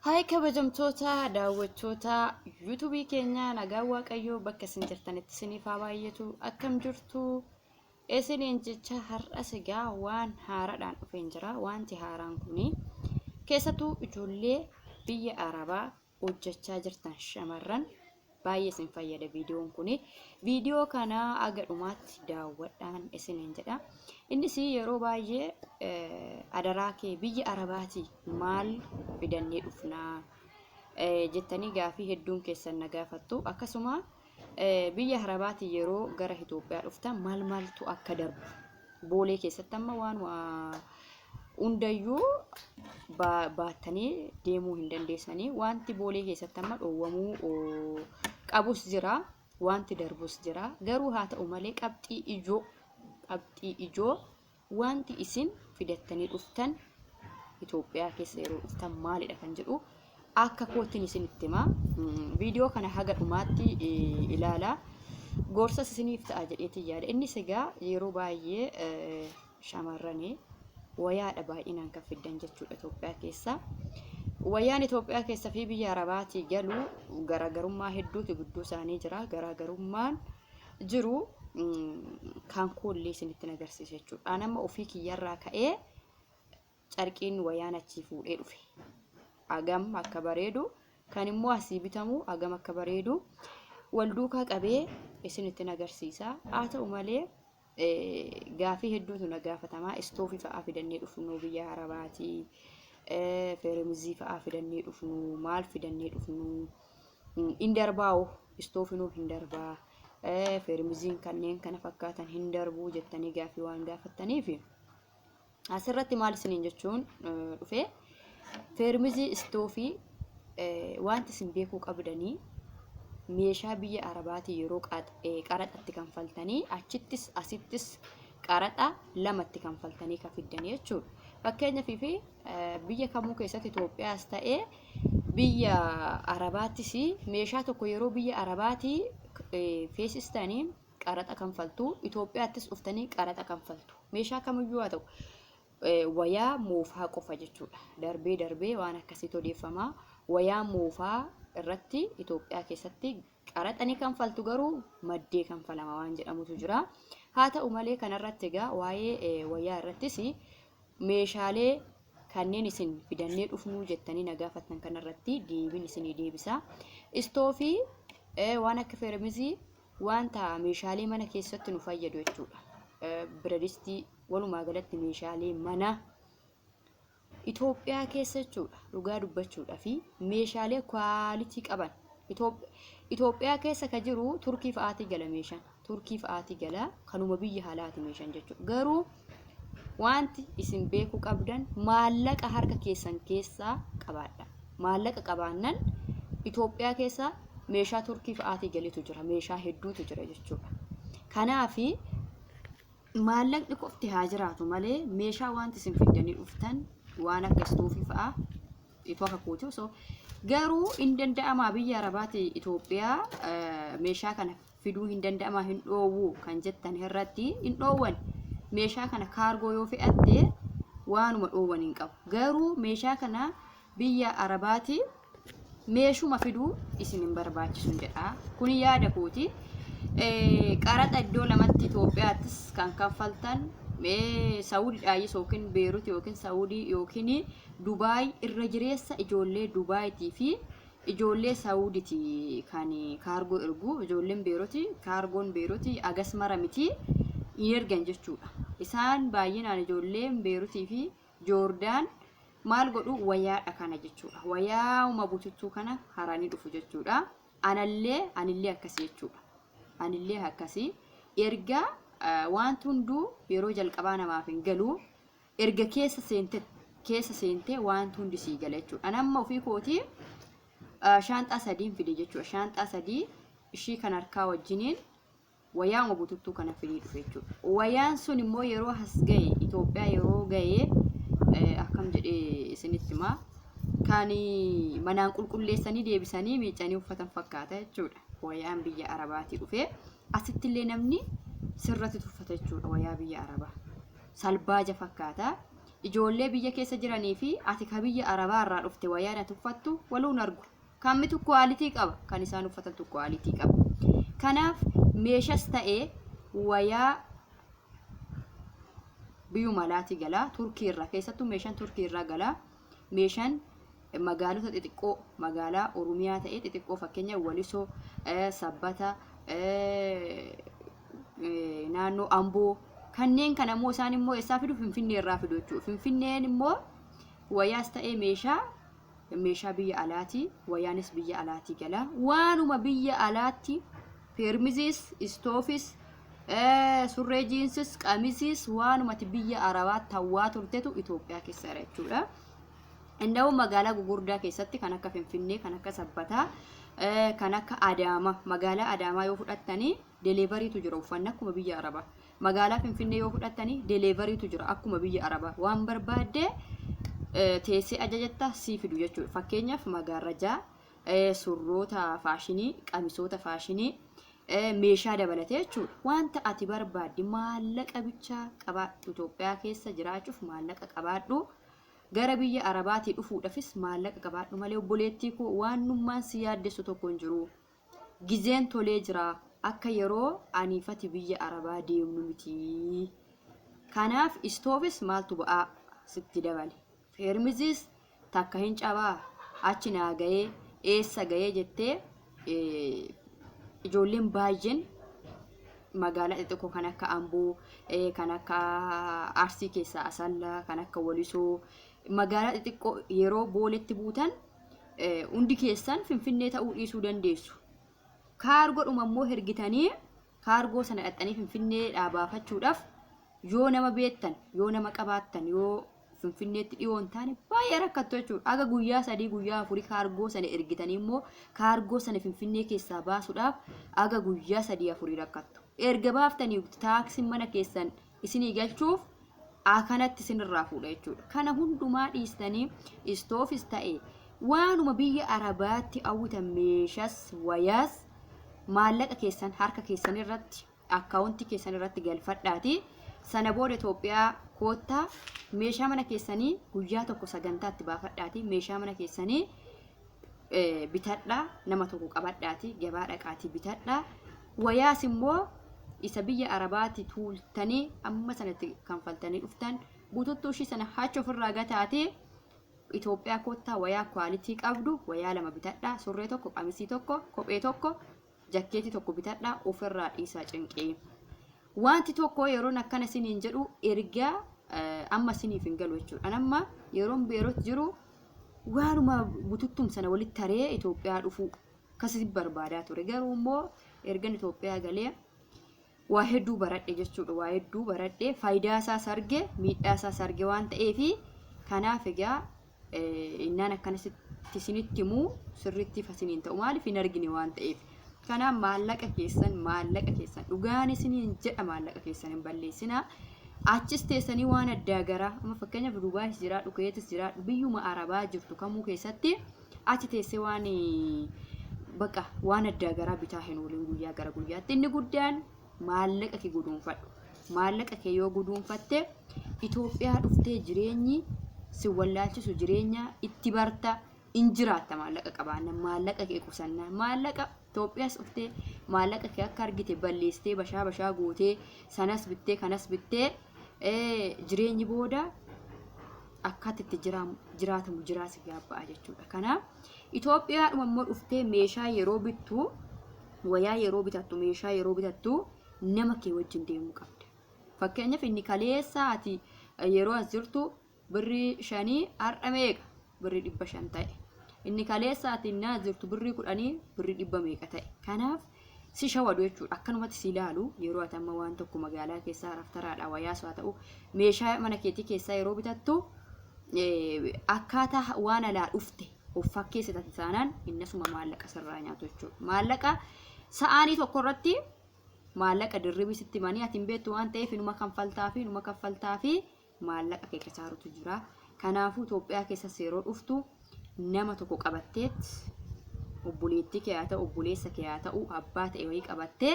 Haay kabajamtoota daawwattoota yuutuubii keenya, nagaan Waaqayyoo bakka isin jirtanitti isiniif haa baay'atu. Akkam jirtu isiniin jecha, har'as egaa waan haaraadhaan dhufeen jira. Wanti haaraan kuni keessattuu ijoollee biyya Arabaa hojjechaa jirtan, shamarran baay'ee isin fayyada viidiyoon kuni. Viidiyoo kana aga dhumaatti daawwadhaan isiniin jedha. Innis yeroo baay'ee adaraa kee biyya Arabaatii maal fidannee dhufnaa jettanii gaafii hedduun keessan na gaafattu. Akkasuma biyya Arabaatii yeroo gara Itoophiyaa dhuftan maal maaltu akka darbu, boolee keessatti amma waan hundayyuu baattanii deemuu hin dandeessanii. Wanti boolee keessatti amma dhoowwamuu qabus jira, wanti darbus jira. Garuu haa ta'u malee, qabxii ijoo wanti isin fidattanii dhuftan Itoophiyaa keessa yeroo dhuftan maalidha kan jedhu akka koottiin isinitti hima. Viidiyoo kana haga dhumaatti ilaala. Gorsas isiniif ta'a jedheetiin yaada. Innis egaa yeroo baay'ee shamarranii wayaadha baay'inaan kan fiddan jechuudha Itoophiyaa keessa. Wayaan Itoophiyaa keessa fi biyya Arabaatii galu garaagarummaa hedduutu gidduu isaanii jira. Garaagarummaan jiru kan koollee isinitti agarsiisa jechuudha. An amma ofii kiyyarraa ka'ee carqiin wayaan achii fuudhee dhufe hagam akka bareedu, kan immoo asii bitamu hagam akka bareedu wal duukaa qabee isinitti agarsiisa. Haa ta'u malee, gaafii hedduutu na gaafatamaa. Istoofii fa'aa fidannee dhufnu biyya Arabaatii, feeremizii fa'aa fidannee dhufnu, maal fidannee dhufnu, hin darbaa'u, istoofinuu hin darbaa, feeremiziin kanneen kana fakkaatan hin darbuu jettanii gaafii waan gaafattaniif, asirratti maal isiniin jechuun dhufe? Feermizii, istoofii, wanti isin beekuu qabdanii meeshaa biyya Arabaatii yeroo qaraxatti kanfaltanii, achittis asittis qaraxa lamatti kanfaltanii kan fiddanii jechuudha. Fakkeenyaaf fi biyya kamuu keessatti, Itoophiyaas ta'ee biyya Arabaattis, meeshaa tokko yeroo biyya Arabaatii feesistanii qaraxa kanfaltu, Itoophiyaattis dhuftanii qaraxa kanfaltu. Meeshaa kamiyyuu haa ta'u, wayaa moofaa qofa jechuudha. Darbee darbee waan akkasiitu odeeffama. Wayaa moofaa irratti Itoophiyaa keessatti qaraxa ni kanfaltu, garuu maddee kanfalama waan jedhamutu jira. Haa ta'u malee, kanarratti egaa waa'ee wayaa irrattis meeshaalee kanneen isin fidannee dhufnuu jettanii na gaafattan kanarratti deebiin isinii deebisa. Istoofii, waan akka feermizii, wanta meeshaalee mana keessatti nu fayyadu jechuudha. Biradistii, walumaa galatti meeshaalee mana Itoophiyaa keessa jechuudha, dhugaa dubbachuudha fi meeshaalee quality qaban Itoophiyaa keessa ka jiru Turkii fa'aatii gala, meeshaan Turkii fa'aatii gala, kanuma biyya halaati meeshaan jechuudha. Garuu wanti isin beekuu qabdan, maallaqa harka keessan keessaa qabaadha. Maallaqa qabaannan Itoophiyaa keessa meeshaa Turkii fa'aatii galetu jira, meeshaa hedduutu jira jechuudha. Kanaafi maallaqni qofti haa jiraatu malee, meeshaa wanti isin fiddanii dhuftan waan akka istoofii fa'aa itoo akka kooti osoo garuu hin danda'amaa biyya Arabaati Itoophiyaa meeshaa kana fiduu hin danda'amaa, hin dhoowwuu kan jettan irratti, hin dhoowwan. Meeshaa kana kaargoo yoo fe'atte waanuma dhoowwan hin qabu. Garuu meeshaa kana biyya Arabaati meeshuma fiduu isin hin barbaachisu jedha. Kuni yaada kooti. Qaraxa iddoo lamatti Itoophiyaattis kan kaffaltan, Saawudiidhaayis yookiin Beerut yookiin Saawudii yookiin Dubaay, irra jireessa ijoollee Dubaayitii fi ijoollee Saawuditi kan kaargoo ergu. Ijoolleen Beeruti, kaargoon Beeruti agas mara miti, hin ergan jechuudha. Isaan baay'inaan ijoolleen Beerutii fi Joordaan maal godhu? Wayaadha kana jechuudha. Wayaa'uma bututtuu kana haranii dhufu jechuudha. Anallee, anillee akkasii jechuudha. Anillee akkasii. Erga wanti hunduu yeroo jalqabaa namaaf hin galu, erga keessa seentee wanti hundi sii gala jechuudha. An amma ofii kootii shaanxaa sadiin fide jechuudha. Shaanxaa sadii ishii kan harkaa wajjiniin wayaama bututtuu kana fidee dhufe jechuudha. Wayaan sun immoo yeroo as gahe, Itoophiyaa yeroo gahe, akkam jedhee isinitti himaa, kan manaan qulqulleessanii deebisanii miicanii uffatan fakkaata jechuudha. Wayaan biyya Arabaatii dhufe asitti illee namni sirratti tuffata jechuudha wayaa biyya Arabaa. Salbaaja fakkaata. Ijoollee biyya keessa jiranii fi ati ka biyya Arabaa irraa dhufte wayaan ati uffattu waluun argu. Kammitu quality qaba? Kan isaan uffatantu quality qaba. Kanaaf meeshas ta'ee wayaa biyyuma alaatii galaa, Turkii irraa, keessattuu meeshaan Turkii irraa galaa, meeshaan magaalota xixiqqoo, magaalaa Oromiyaa ta'ee xixiqqoo, fakkeenya Walisoo, Sabbata, naannoo Amboo, kanneen kana immoo isaan immoo eessaa fidu? Finfinnee irraa fidu jechuudha. Finfinneen immoo wayaas ta'ee meeshaa biyya alaatii, wayaanis biyya alaatii gala. Waanuma biyya alaatti peermiziis, istoofis, surree jiinsis, qamisiis, waanumati biyya Arabaatti hawwaa turtetu Itoophiyaa keessa jira jechuudha. Inda'uu magaalaa gugurdaa keessatti kan akka Finfinnee, kan akka Sabbataa, kan akka Adaamaa, magaalaa Adaamaa yoo fudhattanii deliverytu jira, uffanni akkuma biyya Arabaa. Magaalaa Finfinnee yoo fudhattanii deliverytu jira akkuma biyya Arabaa. Waan barbaadde teessee ajajatta, sii fidu jechuudha. Fakkeenyaaf magaarrajaa, surroota faashinii, qamisoota faashinii, meeshaa dabalatee jechuudha. Wanta ati barbaadde maallaqa bichaa qabaadhu. Itoophiyaa keessa jiraachuuf maallaqa qabaadhu. Gara biyya Arabaatii dhufuudhaafis maallaqa qabaadhu malee, obboleettii koo, waannummaan si yaaddessu tokko hin jiru. Gizeen tolee jira. Akka yeroo aniifati biyya Arabaa deemnu miti. Kanaaf istoofis maaltu ba'aa sitti dabale? Feermiziis takka hin cabaa, achi naa ga'ee, eessa ga'ee jettee, ijoolleen baay'een magaalaa xixiqqoo kan akka Amboo, kan akka Arsii keessaa Asallaa, kan akka Walisoo, magaalaa xixiqqoo yeroo Booletti buutan hundi keessan Finfinnee ta'uu dhiisuu dandeessu. Kaargoodhuma immoo ergitanii kaargoo sana dhaqxanii Finfinnee baafachuudhaaf, yoo nama beektan, yoo nama qabaattan, yoo Finfinneetti dhiyoo hin taane baay'ee rakkattu jechuudha. Aga guyyaa 3, guyyaa 4 kaargoo sana ergitanii immoo kaargoo sana Finfinnee keessaa baasuudhaaf aga guyyaa 3, 4 rakkattu. Erga baaftanii taaksiin mana keessan isinii galchuuf akanatti isinirraa fuudha jechuudha. Kana hundumaa dhiistanii istoofis ta'e waanuma biyya Arabaatti hawwitan, meeshas wayaas, maallaqa keessan harka keessan irratti, akkaawuntii keessan irratti galfadhaati. Sana booda Itoophiyaa koottaa, meeshaa mana keessanii guyyaa tokko sagantaatti baafadhaati, meeshaa mana keessanii bitadhaa, nama tokko qabadhaati gabaa dhaqaatii bitadhaa. Wayaas immoo isa biyya Arabaatti tuultanii amma sanatti kanfaltanii dhuftan bututtuu ishii sana hacha ofirraa gataatee Itoophiyaa koottaa, wayaa quality qabdu wayaa lama bitadhaa, surree tokko, qamisii tokko, kophee tokko, jakkeetii tokko bitadhaa, ofirraa dhiisaa cinqee. Wanti tokko yeroon akkana isiniin jedhu ergaa amma isiniif hin galu jechuudha. Amma yeroon Beerot jiru waanuma bututtum sana walitti taree Itoophiyaa dhufuu akkasitti barbaadaa ture. Garuu immoo ergan Itoophiyaa galee waa hedduu baradhe jechuudha. Waa hedduu baradhe, faayidaa isaas arge, miidhaa isaas arge waan ta'eefi, kanaaf egaa innaan akkanasitti isinitti himuu sirriitti isiniin ta'u, maaliif hin argine waan ta'eef. Kanaaf maallaqa keessan, maallaqa keessan, dhugaan isiniin jedha, maallaqa keessan hin balleessinaa. Achis teessanii waan addaa garaa, amma fakkeenyaaf Dubaayis jiraadhu, Kuweetis jiraadhu, biyyuma Arabaa jirtu kamuu keessatti achi teessee waan baqa waan addaa garaa bitaa hin oolin guyyaa gara guyyaatti. Inni guddaan maallaqa kee guduunfadhu. Maallaqa kee yoo guduunfatte Itoophiyaa dhuftee jireenyi si wallaalchisu, jireenya itti barta in jiraatta. Maallaqa qabaanna, maallaqa kee qusannaa, maallaqa Itoophiyaas dhuftee maallaqa kee akka argite balleessitee, bashaa bashaa gootee, sanas bittee kanas bittee, jireenyi booda akkaatti itti jiraatamu jiraa si gaabba'a jechuudha. Kanaaf Itoophiyaadhuma immoo dhuftee meeshaa yeroo bittu, wayaa yeroo bitattu, meeshaa yeroo bitattu nama kee wajjin deemuu qabda. Fakkeenyaaf inni kaleessa ati yeroo as jirtu birrii 5 har'a meeqa? Birrii 500 ta'e. Inni kaleessa ati innaa as jirtu birrii 10 birrii dhibba meeqa ta'e. Kanaaf si shawadu jechuudha. Akkanumatti si ilaalu. Yeroo ati amma waan tokko magaalaa keessaa raftaraadha, wayaas haa ta'u meeshaa mana keetii keessaa yeroo bitattu, akkaataa waan alaa dhufte of fakkeessitan taanaan innasuma maallaqa sirraa nyaatu jechuudha. Maallaqa sa'aanii tokko irratti maallaqa dirribii sitti himanii, ati hin beektu waan ta'eef inuma kanfaltaa fi inuma kaffaltaa fi maallaqa kee kasaarutu jira. Kanaafuu Itoophiyaa keessas yeroo dhuftu nama tokko qabatteet, obboleettii kee haa ta'u, obboleessa kee haa ta'u, abbaa ta'e wayii qabattee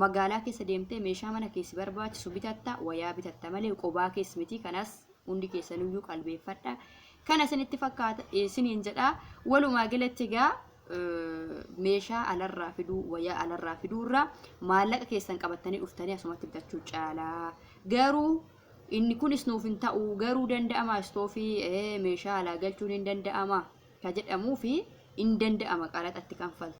magaalaa keessa deemtee meeshaa mana keessi barbaachisu bitatta, wayaa bitatta malee qobaa keessa miti. Kanas Hundi keessaniyyuu qalbeeffadha. Kana isinitti fakkaata isiniin jedha. Walumaa galatti egaa meeshaa alarraa fiduu, wayyaa alarraa fiduurraa maallaqa keessan qabattanii dhuftanii asumatti bitachuu caalaa. Garuu inni kunis nuuf hin ta'u, garuu danda'ama istoofii meeshaa alaa galchuun hin danda'ama ka jedhamuu fi hin danda'ama, qaraxatti kanfaltu.